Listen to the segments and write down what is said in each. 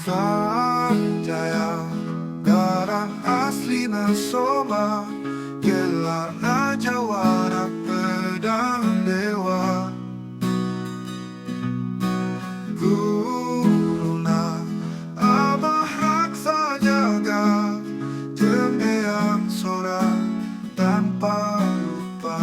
Sanjaya, darah aslina Soma, gelarna jawara pedang dewa. Guruna Abah Raksa Jaga, jeung Eyang Sora tanpa lupa.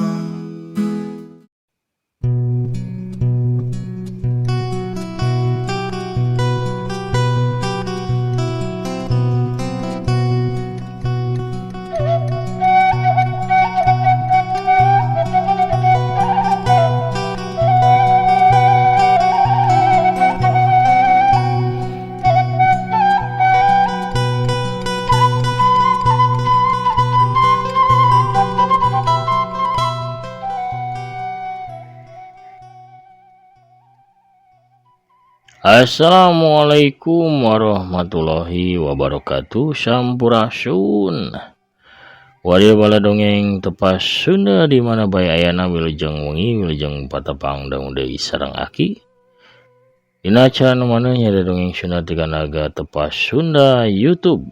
Assalamualaikum warahmatullahi wabarakatuh. Sampurasun Waria bala dongeng tepas Sunda di mana bae ayana wilujeng wengi wilujeng patepang dangu deui sareng aki. Dina acara nu maneh nya dongeng Sunda ti kanaga tepas Sunda YouTube.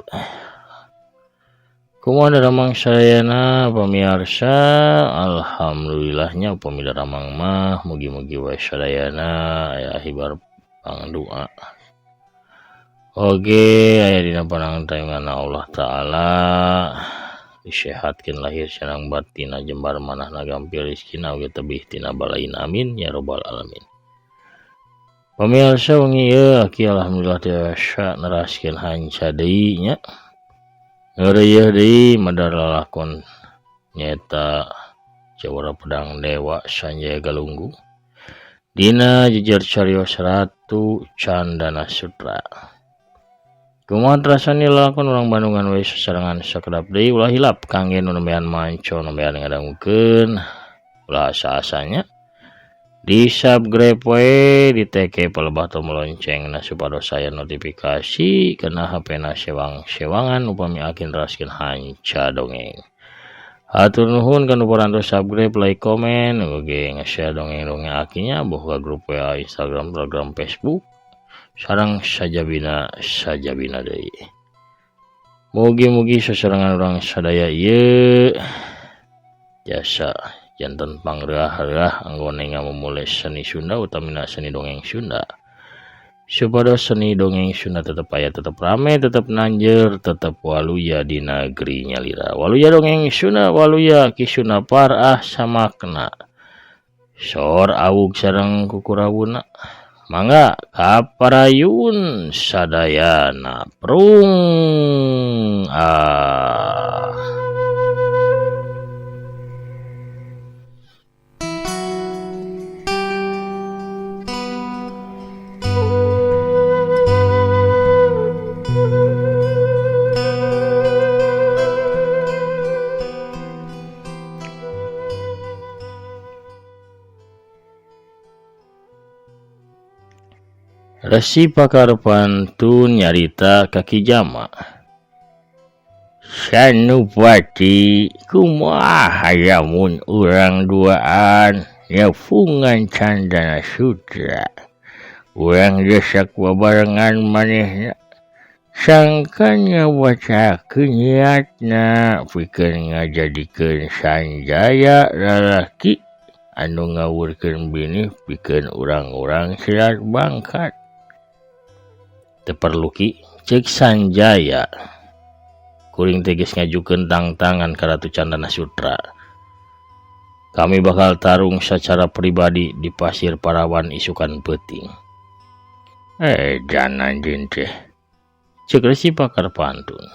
Kumaha daramang sadayana pamiarsa, alhamdulillahnya upami daramang mah mugi-mugi wae sadayana aya hibar pangdoa. Oke, aya dina panangtayungan Allah Ta'ala, disehatkeun lahir sareng batin, jembar manahna gampil rezekina oge tebih tina balain, amin ya robbal alamin. Pamirsa wengi ieu aki alhamdulillah tiasa neraskeun hanca deui nya. Ngeureuyeuh deui madar lalakon nyaeta Jawara Pedang Dewa Sanjaya Galunggung. Dina jejer carios Ratu Candana Sutra. Kumaha rasane lalakon urang Bandungan we sasarengan sakedap deui, ulah hilap kangge nu nembean manco nembean ngadangukeun ulah asa-asanya di subscribe we, di teke palebah tombol loncengna supados aya notifikasi kana HP na sewang-sewangan upami akin raskeun hanca dongeng. Hatur nuhun kanu parantos subscribe, like, komen, oge nge-share dongeng-dongeng akinya boh ka grup WA, Instagram, Telegram, Facebook sareng sajabina sajabina deui. Mugi-mugi sasarengan urang sadaya ieu jasa janten pangreah-reah anggone ngamumule seni Sunda utamina seni dongeng Sunda. Supados seni dongeng Sunda tetep aya, tetep rame, tetep nanjer, tetep waluya di negeri nyalira. Waluya dongeng Sunda, waluya Ki Sunda parah samakna. Sor awug sareng kukurawuna. Mangga kaparayun sadayana prung ah. Resi Pakar Pantun nyarita ka Ki Jama. Sanupati kumaha lamun urang duaan nyefungan Candana Sutra. Urang desak babarengan manehna. Sangkan ngabacakeun niatna pikeun ngajadikeun Sanjaya lalaki anu ngawurkeun binih pikeun urang-urang Selat Bangkat. Teu perlu Ki, ceuk Sanjaya. Kuring teh geus ngajukeun tangtangan ka Ratu Candana Sutra. Kami bakal tarung secara pribadi di Pasir Parawan isukan peuting. Jan anjeun teh. Ceuk Resi Pakar Pantun.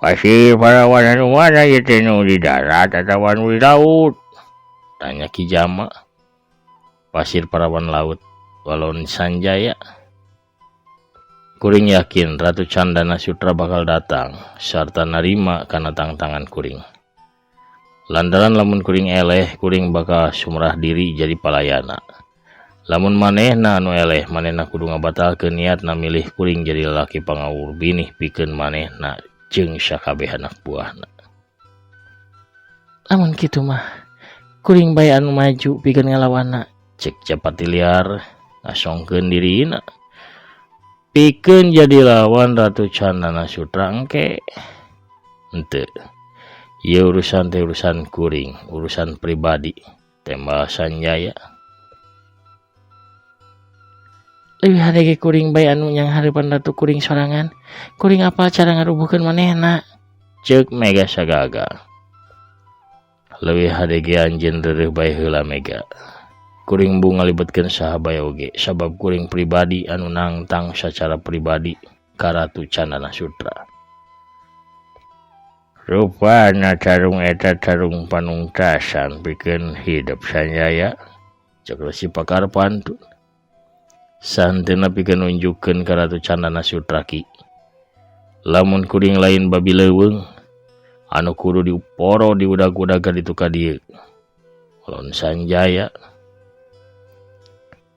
Pasir Parawan anu mana ieu teh, nu di darat atawa nu di laut? Tanya Ki Jama. Pasir Parawan laut. Walon Sanjaya. Kuring yakin Ratu Candana Sutra bakal datang sarta narima kana tangtangan kuring. Lantaran lamun kuring eleh, kuring bakal sumrah diri jadi palayana. Lamun manehna anu eleh, manehna kudu ngabatalkeun niatna milih kuring jadi lalaki pangawur binih pikeun manehna jeung sakabeh anak buahna. Lamun kitu mah kuring bae anu maju pikeun ngalawanna, cek Japati Liar ngasongkeun dirina. Pikeun jadi lawan Ratu Candana Sutra engke. Henteu. Ieu urusan teh urusan kuring, urusan pribadi. Tembal Sanjaya. Leuwih hade ge kuring bae anu nyanghareupan ratu kuring sorangan. Kuring apal cara ngarubuhkeun manehna. Ceuk Mega Sagagang. Leuwih hade ge anjeun reureuh bae heula Mega. Kuring embung ngalibetkeun saha bae oge sabab kuring pribadi anu nangtang sacara pribadi ka Ratu Candana Sutra. Rupana tarung eta tarung panungtasan pikeun hidup Sanjaya. Ceuk Resi Pakar Pantun. Sahenteuna pikeun nunjukkeun ka Ratu Candana Sutra ki. Lamun kuring lain babi leuweung anu kudu diporo diudag-udag ka ditu ka dieu. Ulun Sanjaya.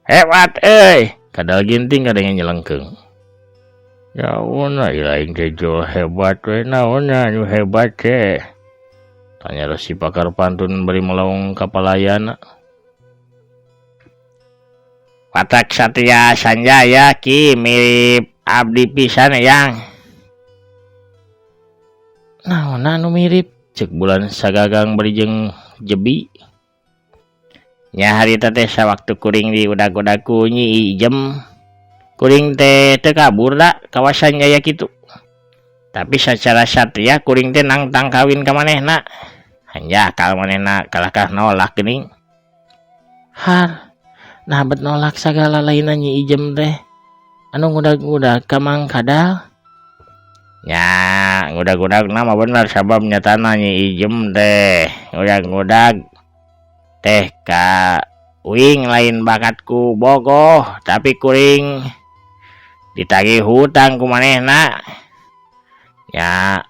Hebat euy, kadal ginting kadenge nyelengkeung. Naon lain teh jol hebat we naon anu hebat teh. Tanya Resi Pakar Pantun bari melong ka palayana. Watak Satria Sanjaya ki mirip abdi pisan yang. Naon anu mirip? Ceuk Bulan Sagagang bari jeung jebi. Nya harita teh sawaktu kuring di udag-udag ku Nyi Ijem. Kuring teh teu kabur da kawasan Sanjaya kitu. Tapi sacara satria kuring teh nangtang kawin ka manehna. Hanjakal manehna kalahkah nolak geuning. Har, nah bet nolak sagala lainna Nyi Ijem teh. Anu ngudag-ngudag ka Mang Kadal. Nya, ngudag-ngudag na mah bener sabab nyatana Nyi Ijem teh ngudag-ngudag teh ka uing lain bakatku bogoh tapi kuring ditagih hutang ku manehna. Nya,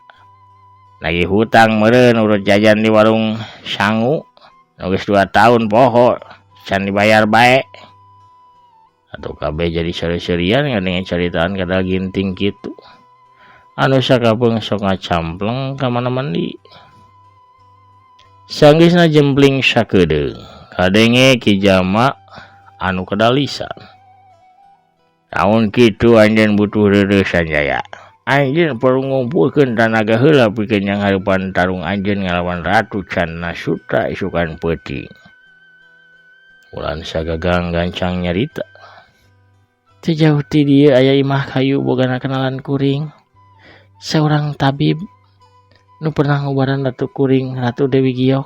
nagih hutang meureun urut jajan di warung sangu. Nu geus 2 tahun poho can dibayar bae. Atuh kabeh jadi seuri-seurian ngadenge caritaan kadal ginting kitu. Anu sakapeung sok ngacampleng ka mana-mandi. Sanggeusna jempling sakedeung, kadenge Ki Jama anu kedalisan. Naon kitu anjeun butuh reureuh Sanjaya. Anjeun perlu ngumpulkeun tanaga heula pikeun nyanghareupan tarung anjeun ngalawan Ratu Candana Sutra isukan peuting. Bulan Sagagang gancang nyarita. Teu jauh ti dieu aya imah kayu bogana kenalan kuring. Seorang tabib nu pernah ngubaran Ratu Kuring, Ratu Dewi Giok.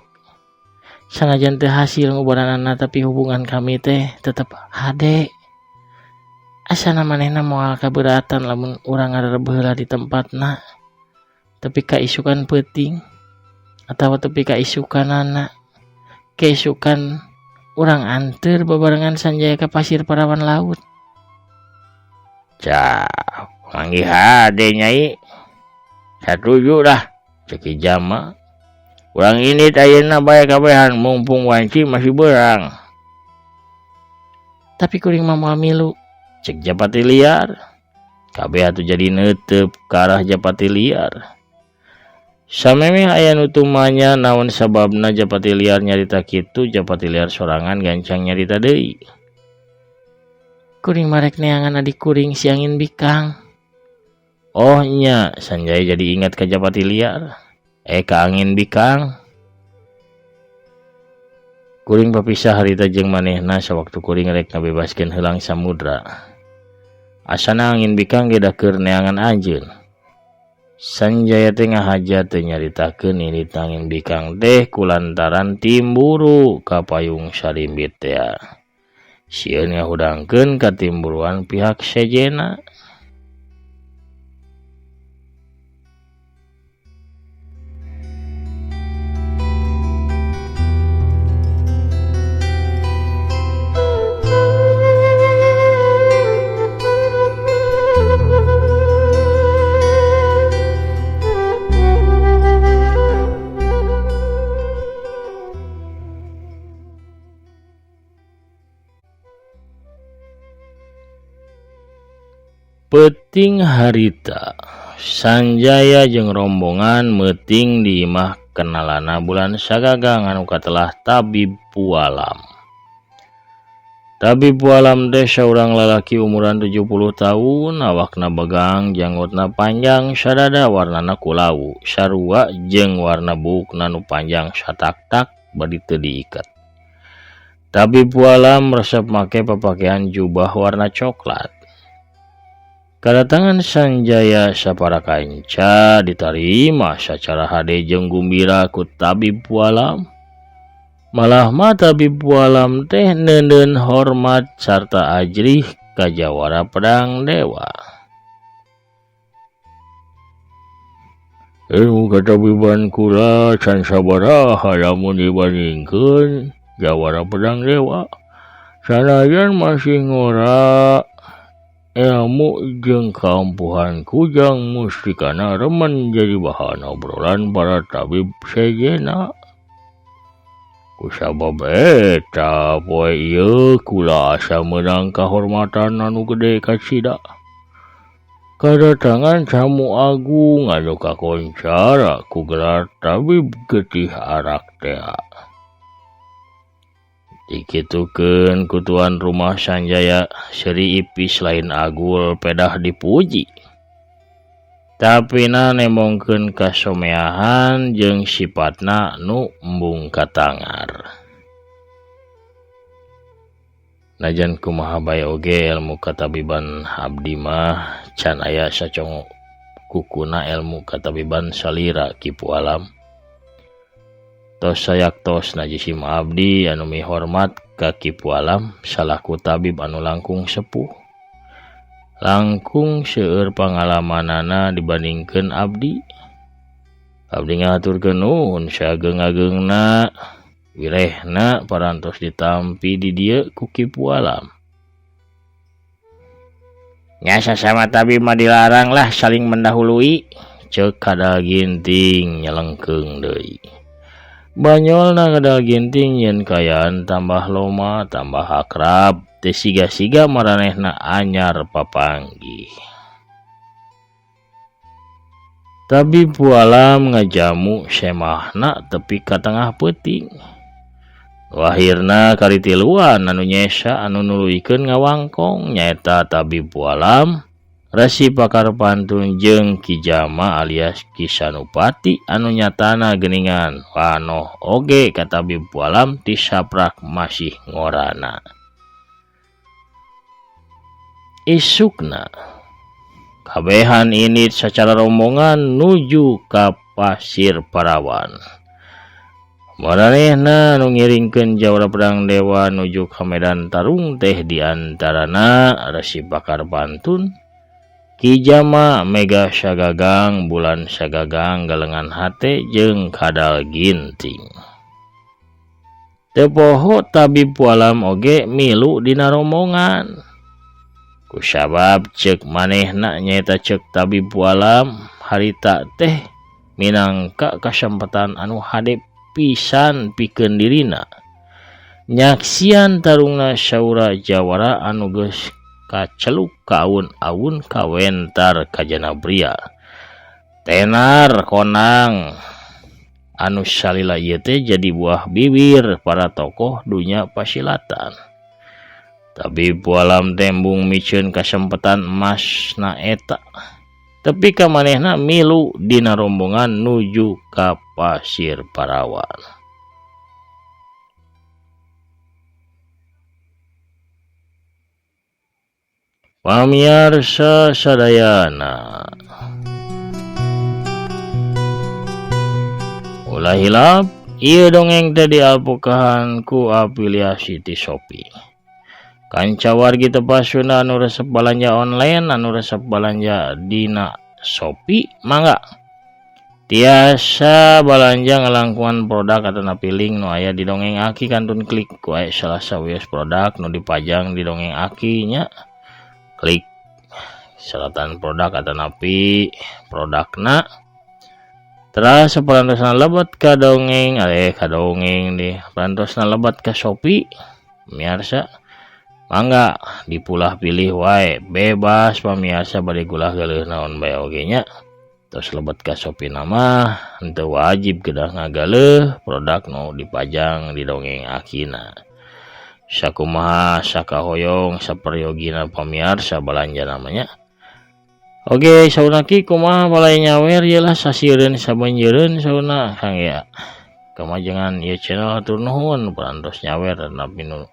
Sanajan teu hasil ngubaranana tapi hubungan kami teh tetep hade. Asana manehna moal kaberatan lamun urang ngarereb heula di tempatna. Tepi ka isukan peuting atawa tepi ka isukanana. Keisukan urang anteur babarengan Sanjaya ka pasir parawan laut. Cah, manggih hade nyai. Satuju lah. Ceuk Ki Jama. Urang ini ayeuna bae kabehan mumpung wanci masih berang. Tapi kuring mah moal milu. Ceuk Japati liar. Kabeh atuh jadi neuteup ka arah Japati liar. Samemeh aya nu tumanya naon sababna Japati liar nyarita kitu, Japati liar sorangan gancang nyarita deui. Kuring marek neangan adik kuring si Angin Bikang. Oh nya, Sanjaya jadi ingat ka Japati liar. Ka Angin Bikang. Kuring papisah harita jeung manehna sawaktu kuring rek ngabebaskeun heulang samudra. Asana Angin Bikang ge da keur neangan anjeun. Sanjaya teh ngahaja teu nyaritakeun indit Angin Bikang teh kulantaran timburu ka payung sarimbit teh. Sieun ngahudangkeun katimburuan pihak sejena. Peuting harita Sanjaya jeung rombongan meuting di imah kenalana Bulan Sagagang anu katelah tabib pualam. Tabib Pualam teh saurang lalaki umuran 70 tahun, awakna begang, janggotna panjang sadada, warnana kulawu, sarua jeung warna buukna nu panjang satak-tak bari teu diiket. Tabib Pualam resep make papakaian jubah warna coklat. Kadatangan Sanjaya sapara kanca ditarima sacara hade jeung gumbira ku Tabib Pualam. Malah mah Tabib Pualam teh neundeun hormat sarta ajrih ka jawara pedang dewa. Ilmu katabiban kula can sabaraha lamun dibandingkeun jawara pedang dewa. Sanajan masih ngora ilmu jeung kaampuhan kujang mustikana remen jadi bahan obrolan para tabib sejenna. Kusabab eta poe ieu kula asa meunang kahormatan anu gede kacida. Kadatangan tamu agung anu kakoncara ku gelar tabib getih arak tea. Dikitukeun ku tuan rumah Sanjaya Seri Ipis lain agul pedah dipuji. Tapina nembongkeun kasomeahan jeung sipatna nu embung katangar. Najan kumaha bae oge ilmu katabiban abdi mah can aya sacongok kukuna ilmu katabiban salira Ki Pualam. Tos sayaktos najisim abdi anu mihormat ka Ki Pualam salaku tabib anu langkung sepuh. Langkung seueur pangalamanana dibandingkeun abdi. Abdi ngahaturkeun nuhun saageng-agengna wirehna parantos ditampi di dieu ku Ki Pualam. Nya sasama tabib mah dilarang lah saling mendahului, ceuk Kadal Ginting nyelengkeung deui. Banyolna Kadal Ginting yen kayaan tambah loma tambah akrab. Teu siga-siga maranehna anyar papanggih. Tabib Pualam ngajamu semahna tepi ka tengah peuting. Wahirna kali tiluan anu nyesa anu nuluykeun ngawangkong nyaeta Tabib Pualam, Resi Pakar Pantun jeung Ki Jama alias Ki Sanupati anu nyatana geuningan wanoh oge ka Tabib Pualam ti saprak masih ngorana. Isukna kabehan ini secara rombongan nuju ka Pasir Parawan. Maranehna nu ngiringkeun jawara pedang dewa nuju ka medan tarung teh diantarana Resi Pakar Pantun, Ki Jama, Mega Sagagang, Bulan Sagagang, Galengan Hate jeung Kadal Ginting. Teu poho Tabib Pualam oge milu dina rombongan. Kusabab ceuk manehna nyaeta ceuk Tabib Pualam harita teh minangka kasempatan anu hade pisan pikeun dirina. Nyaksian tarungna saura jawara anu geus kaceluk kaawun-awun kawentar kajana bria. Tenar konang anu salila ieu teh jadi buah bibir para tokoh dunya pasilatan. Tabib Pualam tembung miceun kasempatan emas na eta. Tepi ka manehna milu dina rombongan nuju ka Pasir Parawan. Pamiarsa sadayana, ulah hilap ieu dongeng teh dialpukahan ku afiliasi ti Shopee. Kanca wargi tepasuna anu resep balanja online, anu resep balanja dina Shopee, mangga tiasa balanja ngalangkungan produk atanapi link nu aya di dongeng Aki, kantun klik ku aya salah sawios produk nu dipajang di dongeng Aki nya. Klik selatan produk atanapi produkna. Teras saperantosna lebet ka dongeng, ka dongeng deh, perantosna lebet ka Shopee, miarsa. Mangga dipulah pilih wae bebas pamiarsa bade gulah galeuh naon bae oge nya. Tos lebet ka Shopee nama henteu wajib kedah ngagaleuh produk nu dipajang di dongeng Akina. Sakumaha sakahoyong saperyogina pamiarsa balanja namanya. Oke, sauna ki kumaha balai nyawer ieu lah sasieureun sabanjeureun sauna Kang ya. Kamajengan ieu channel hatur nuhun parantos nyawer tanapi nu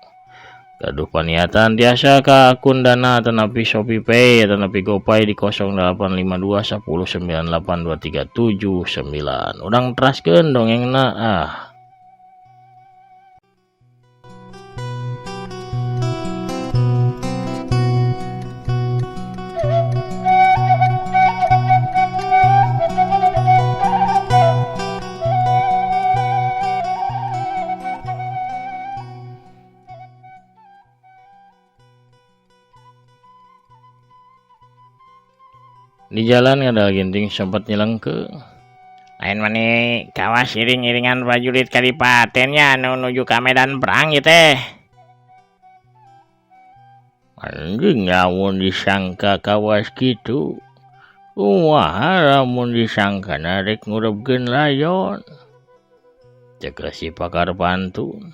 gaduh paniatan tiasa ka akun Dana tanapi Shopee Pay tanapi GoPay di 0852 10 98 2379. Urang teraskeun dongengna ah. Di jalan ngadal ginting sempat nyelengke. Lain mani kawas iring-iringan prajurit kadipatennya anu nuju ka medan perang ieu teh. Anjing lamun disangka kawas kitu. Kumaha lamun disangka rek ngurebkeun layon. Cek si pakar pantun.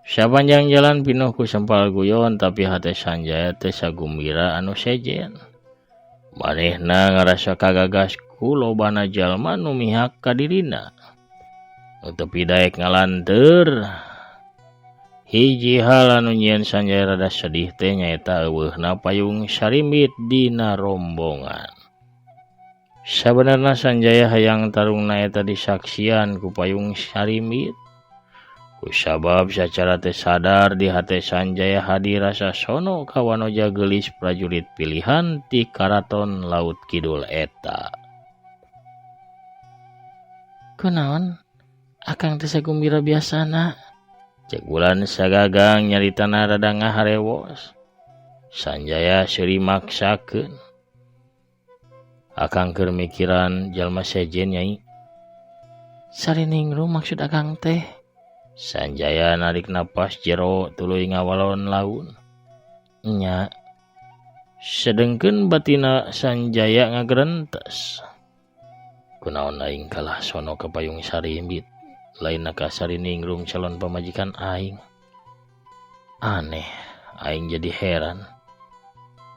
Sapanjang jalan pinuh ku sempal guyon tapi hate Sanjaya teh sagumbira anu sejen. Manehna ngarasa kagagas ku lobana jalma nu mihak ka dirina. Nu tepi daek ngalanteur. Hiji hal anu nyieun Sanjaya rada sedih teh nyaeta euweuhna payung sarimbit dina rombongan. Sabenerna Sanjaya hayang tarungna eta disaksian ku payung sarimbit. Kusabab sacara teu sadar di hate Sanjaya hadir rasa sono ka wanoja geulis prajurit pilihan ti Karaton Laut Kidul eta. Kunaon akang teh sagumbira biasana? Cek bulan sagagang nyaritana rada ngaharewos. Sanjaya seuri maksakeun. Akang keur mikiran jalma sejen nyai. Sariningrum maksud akang teh. Sanjaya narik napas jero tuluy ngawalon laun. Nya. Sedengkeun batina Sanjaya ngagerentes. Kunaon aing kalah sono ka payung sarimbit, lain ka Sariningrum calon pamajikan aing. Aneh, aing jadi heran.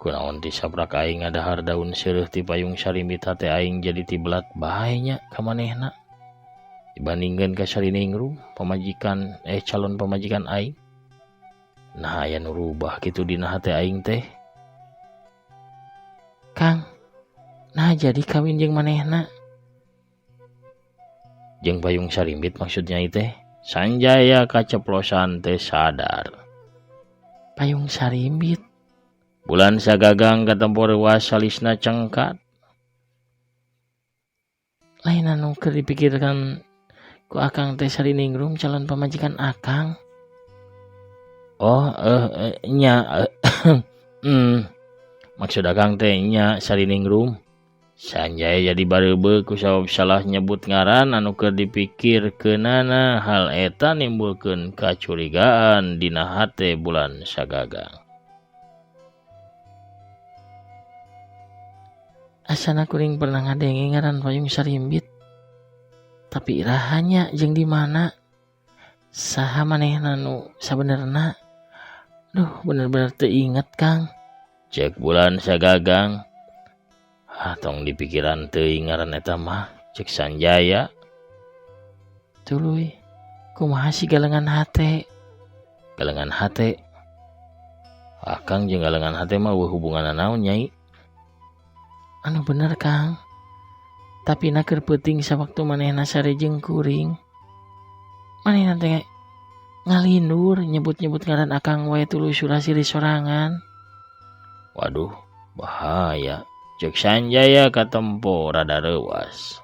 Kunaon ti saprak aing ngadahar daun seureuh ti payung sarimbit hate aing jadi tibelat bae nya ka manehna. Dibandingkan ka Sariningrum pamajikan calon pamajikan aing. Nah aya nu rubah kitu dina hate aing teh. Kang, nah jadi kawin jeung manehna. Jeung payung sarimbit maksudnya teh. Sanjaya kaceplosan teh sadar. Payung sarimbit. Bulan sagagang katempo reuas salisna cengkat. Lain anu keur dipikirkan ku akang teh Sariningrum calon pamajikan akang. Oh, nya maksud akang teh nya Sariningrum. Sanjaya jadi bareubeuh ku sabab salah nyebut ngaran anu keur dipikirkeunana hal eta nimbulkeun kacurigaan dina hate bulan sagagang. Asana kuring pernah ngadenge ngaran payung sarimbit. Tapi irahanya jeung di mana? Saha manehna nu sabenerna? Duh, bener-bener teu inget, Kang. Cek bulan sagagang. Ah, tong dipikiran teuing ngaran eta mah, cek Sanjaya. Tuluy, kumaha sih galengan hate? Galengan hate. Akang jeung galengan hate mah eueuh hubunganna naon, Nyai? Anu bener, Kang. Tapi na keur peuting sawaktu manehna sare jeung kuring. Manehna teh ngalindur nyebut-nyebut ngaran akang wae tuluy surasiri sorangan. Waduh, bahaya. Cek Sanjaya katempo rada reuas.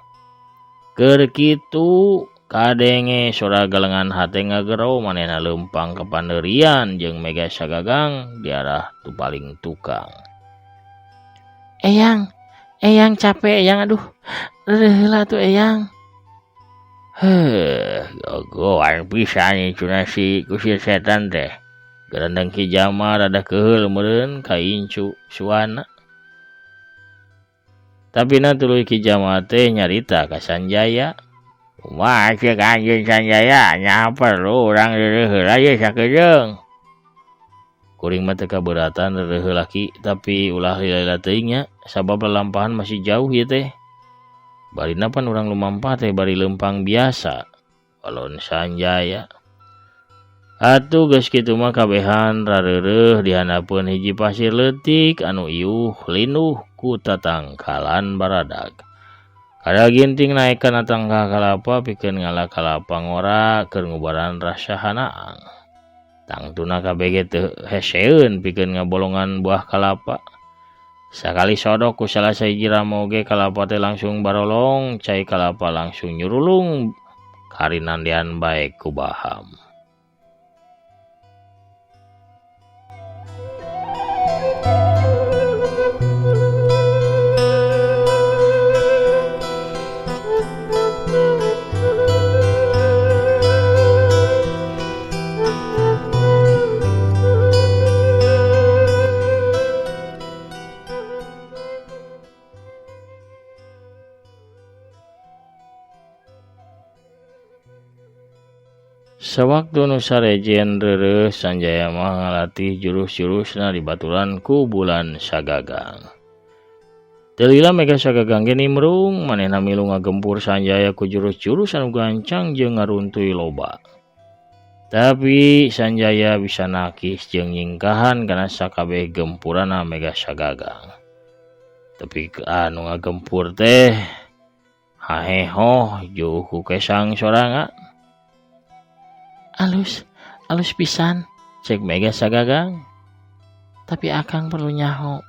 Keur kitu kadenge sora galengan hate ngagero manehna leumpang ka pandeurian jeung Mega Sagagang di arah tu paling tukang. Eyang, eyang capek eyang, aduh heula tuh eyang. Heh, gogoan pisan cenah si kusir setan teh. Gerendeng Ki Jama rada keheul meureun ka incu suana. Tapi na tuluy Ki Jama teh nyarita ka Sanjaya. Kumaha cek anjeun Sanjaya, nya perlu urang reureuh heula ye sakedeung. Kuring mah teu kaberatan reureuh laki tapi ulah lila-lila teuing nya sabab lalampahan masih jauh ieu teh. Barina pan urang lumampah teh bari leumpang biasa. Balon Sanjaya. Atuh geus kitu mah kabehan rareureuh dihandapeun hiji pasir leutik anu iuh linuh ku tatangkalan baradag. Kadal Ginting naek kana tangkal kalapa pikeun ngala kalapa ngora keur ngubaran rasa hanaang. Tangtuna kabeh ge teu heseun pikeun ngabolongan buah kalapa. Sakali sodok ku salah sahiji ramoge kalapa teh langsung barolong, cai kalapa langsung nyurulung karinandean bae ku baham. Sawaktu nu sarejen reureuh Sanjaya mah ngalatih jurus-jurusna dibaturan ku Bulan Sagagang. Teu lila Mega Sagagang ge nimrung manehna milu ngagempur Sanjaya ku jurus-jurus anu gancang jeung ngaruntuy loba. Tapi Sanjaya bisa nakis jeung nyingkahan kana sakabeh gempuranna Mega Sagagang. Tapi anu ngagempur teh hahehoh jauh ku kesang sorangan. Alus, alus pisan, cek Mega Sagagang. Tapi akang perlu nyaho.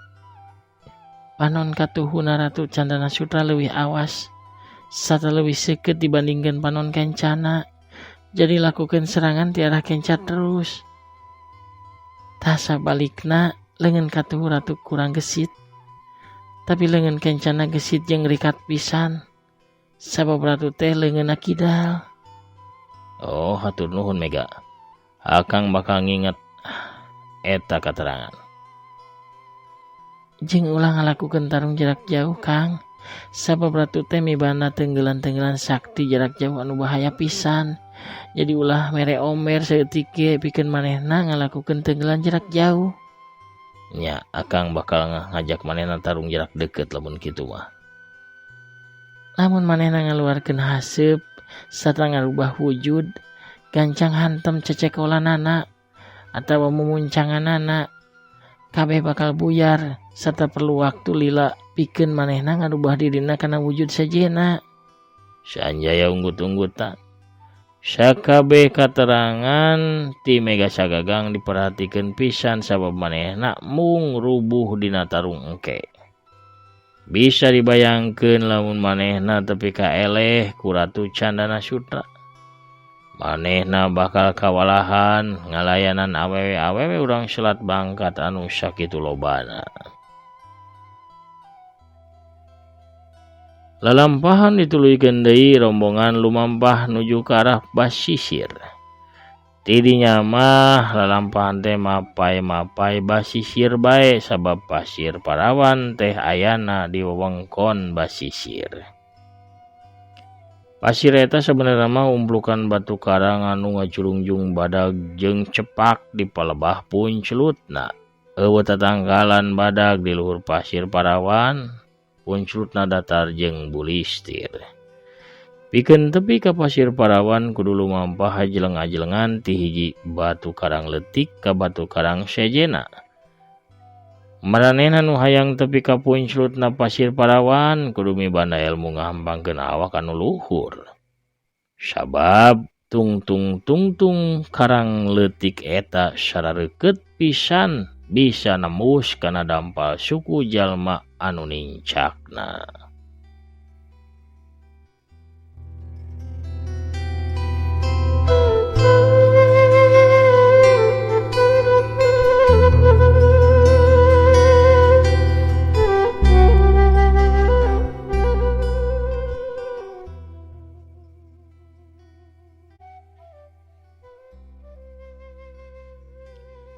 Panon katuhuna Ratu Candana Sutra leuwih awas sarta leuwih seukeut dibandingkeun panon kencana. Jadi lakukeun serangan ti arah kenca terus. Tah sabalikna leungeun katuhu Ratu kurang gesit. Tapi leungeun kencana gesit jeung rikat pisan. Sabab Ratu teh leungeunna kidal. Oh, hatur nuhun Mega. Akang bakal nginget eta katerangan. Jeung ulah ngalakukeun tarung jarak jauh, Kang. Sabab Ratu teh mibanda tenggelan-tenggelan sakti jarak jauh anu bahaya pisan. Jadi ulah mere omer saeutik ge pikeun manehna ngalakukeun tenggelan jarak jauh. Nya, akang bakal ngajak manehna tarung jarak deukeut lamun kitu mah. Lamun manehna ngaluarkeun haseup sarta ngarubah wujud, gancang hantem cecekolanana atawa mumuncanganana, kabeh bakal buyar sarta perlu waktu lila pikeun manehna ngarubah dirina kana wujud sejenna. Sanjaya unggut-unggutan. Sakabeh katerangan ti Mega Sagagang diperhatikeun pisan sabab manehna mung rubuh dina tarung engke. Bisa dibayangkeun lamun manehna tepi ka eleh ku Ratu Candana Sutra. Manehna bakal kawalahan ngalayanan awewe-awewe urang Selat Bangkat anu sakitu lobana. Lalampahan dituluykeun deui rombongan lumampah nuju ka arah basisir. Tidinya mah lalampahan teh mapai-mapai basisir bae sabab pasir Parawan teh ayana di wewengkon basisir. Pasir eta sebenarnya mah umplukan batu karang anu ngajurungjung badag jeung cepak di palebah puncelutna. Eueuh tatangkalan badag di luhur pasir Parawan, puncelutna datar jeung bulistir. Pikeun tepi ka pasir Parawan kudu lumampah ajeleng-ajelengan ti hiji batu karang leutik ka batu karang sejena. Maranehna nu hayang tepi ka punclutna pasir Parawan kudu mibanda ilmu ngahampangkeun awak anu luhur. Sabab tungtung-tungtung karang leutik eta sarareukeut pisan bisa nembus kana dampal suku jalma anu nincakna.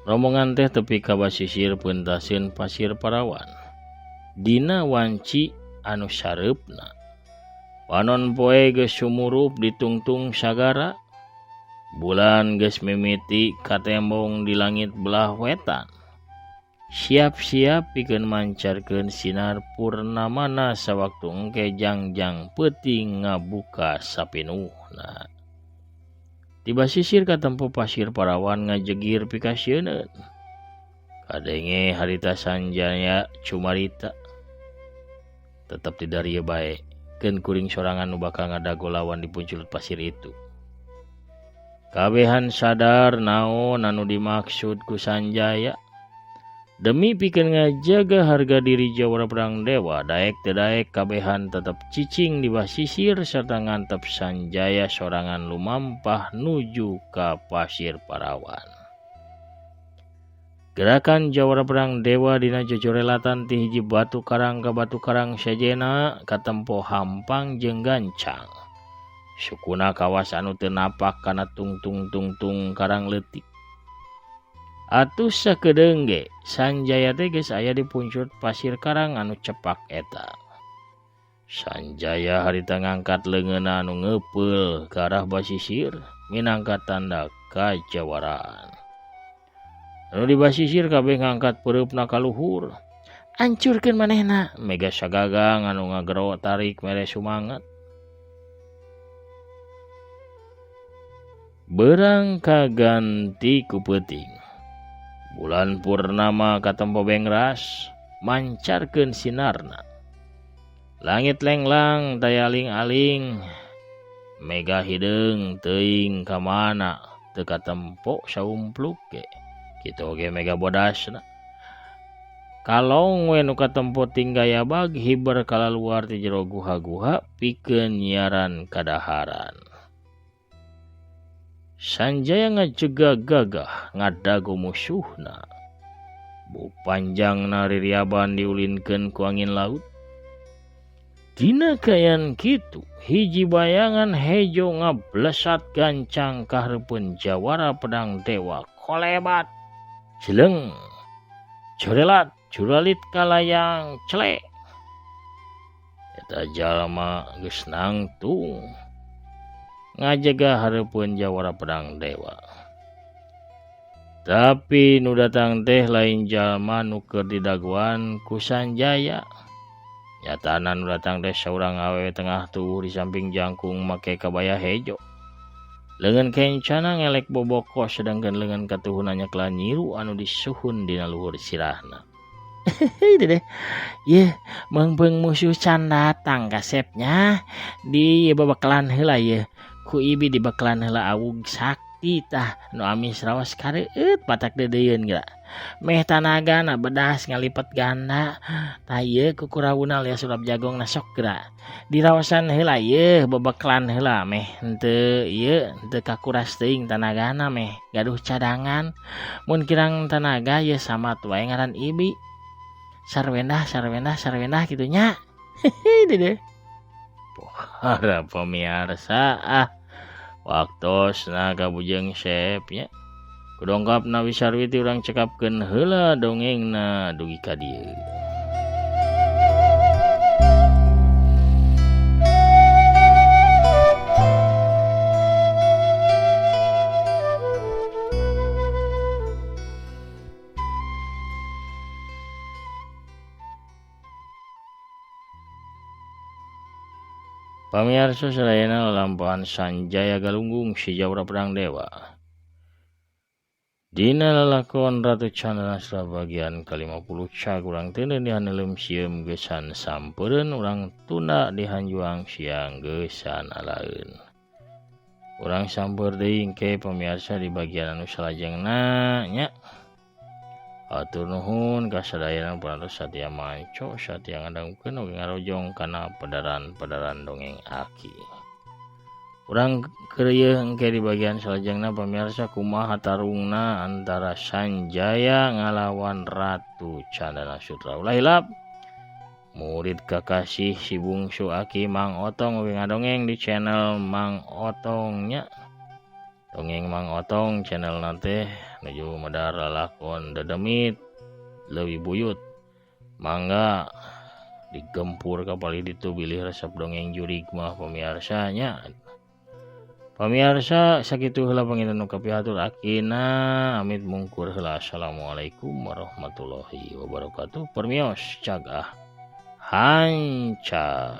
Rombongan teh tepi ka basisir peuntaseun pasir Parawan. Dina wanci anu sareupna. Panon poe geus sumurup ditungtung sagara. Bulan geus mimiti katembong di langit belah wetan. Siap-siap pikeun mancarkeun sinar purnamana sawaktu engke jangjang peuting ngabuka sapinuhna. Tiba sisir katempo pasir parawan ngajegir pikasieun. Kadenge harita Sanjaya cumarita. Tetep di darieu bae, keun kuring sorangan nu bakal ngadago lawan di punculut pasir itu. Kabehan sadar naon anu dimaksud ku Sanjaya. Demi pikeun ngajaga harga diri Jawara Pedang Dewa, daek teu daek kabehan tetep cicing di basisir sarta ngantep Sanjaya sorangan lumampah nuju ka pasir parawan. Gerakan Jawara Pedang Dewa dina jojorelatan ti hiji batu karang ka batu karang sejena katempo hampang jeung gancang. Sukuna kawas anu teu napak kana tungtung-tungtung karang leutik. Atuh sakedeung ge Sanjaya teh geus aya di puncut pasir karang anu cepak eta. Sanjaya harita ngangkat leungeunna anu ngeupeul ka arah basisir minangka tanda kajawaraan. Anu di basisir kabeh ngangkat peureupna ka luhur. Ancurkeun manehna, mega sagagang anu ngagero tarik mere sumangat. Berang kaganti ku peuting. Bulan purnama katempo bengras mancarkeun sinarna. Langit lenglang taya aling-aling, mega hideung teuing ka mana teu katempo saumpluk ge. Kitu oge mega bodasna. Kalong we nu katempo tinggayabag hiber kalaluar ti jero guha-guha pikeun nyiaran kadaharan. Sanjaya ngajega gagah ngadago musuhna. Buk panjangna ririaban diulinkeun ku angin laut. Dina kayan kitu, hiji bayangan hejo ngablesat gancang kahareupeun Jawara Pedang Dewa kolebat. Jeleng, jorelat, juralit kalayang celek. Eta jalma geus nangtung ngajaga hareupeun Jawara Pedang Dewa. Tapi nu datang teh lain jalma nu keur didagoan ku Sanjaya. Nyatana nu datang teh saurang awewe tengah tubuh di samping jangkung make kabaya hejo. Leungeun kencana ngelek boboko sedangkan leungeun katuhuna nyeklan nyiru anu disuhun dina luhur sirahna. Dedeh, yeuh meungpeung musuh can datang kasepnya di babakalan heula yeuh. Ku ibi dibekalan heula awug sakti tah nu amis raos kareueut patak deudeuyeun geura. Meh tanagana bedas ngalipet ganda tah ieu ku kurawuna alias sulap jagong na sok geura. Diraosan heula yeuh babekalan heula meh henteu ieu henteu kakuras teuing tanagana meh gaduh cadangan. Mun kirang tanaga ieu samat wae ngaran ibi. Sarwendah sarwendah sarwendah kitu nya. Dedeh. Para pemirsa ah waktosna kabujeng sep nya. Kudongkap Nawi Sarwiti urang cekapkeun heula dongengna dugi ka dieu. Pamirsa sadayana lalampahan Sanjaya Galunggung si Jawara Pedang Dewa. Dina lalakon Ratu Candana bagian ke-50 cag urang teu dihaneuleum sieum geusan sampeureun urang tunda dihanjuang siang geusan alaeun. Urang sampeur deui engke pamirsa di bagian anu salajengna nya. Atur nuhun ka sadayana parantos satia manco satia ngadangukeun oge ngarojong kana pedaran-pedaran dongeng aki. Urang keur engke di bagian salajengna pamirsa kumaha tarungna antara Sanjaya ngalawan Ratu Candana Sutra. Ulah hilap murid kakasih si bungsu aki Mang Otong oge ngadongeng di channel Mang Otong nya. Dongeng Mang Otong channel nate nuju medar lalakon dedemit leuwih buyut. Mangga digempur kapal ditu bilih resep dongeng jurig mah pamiarsa nya. Pamirsa, sakitu heula panginten nu kapihatur akina amit mungkur heula. Assalamualaikum warahmatullahi wabarakatuh. Permios, cagah hanca.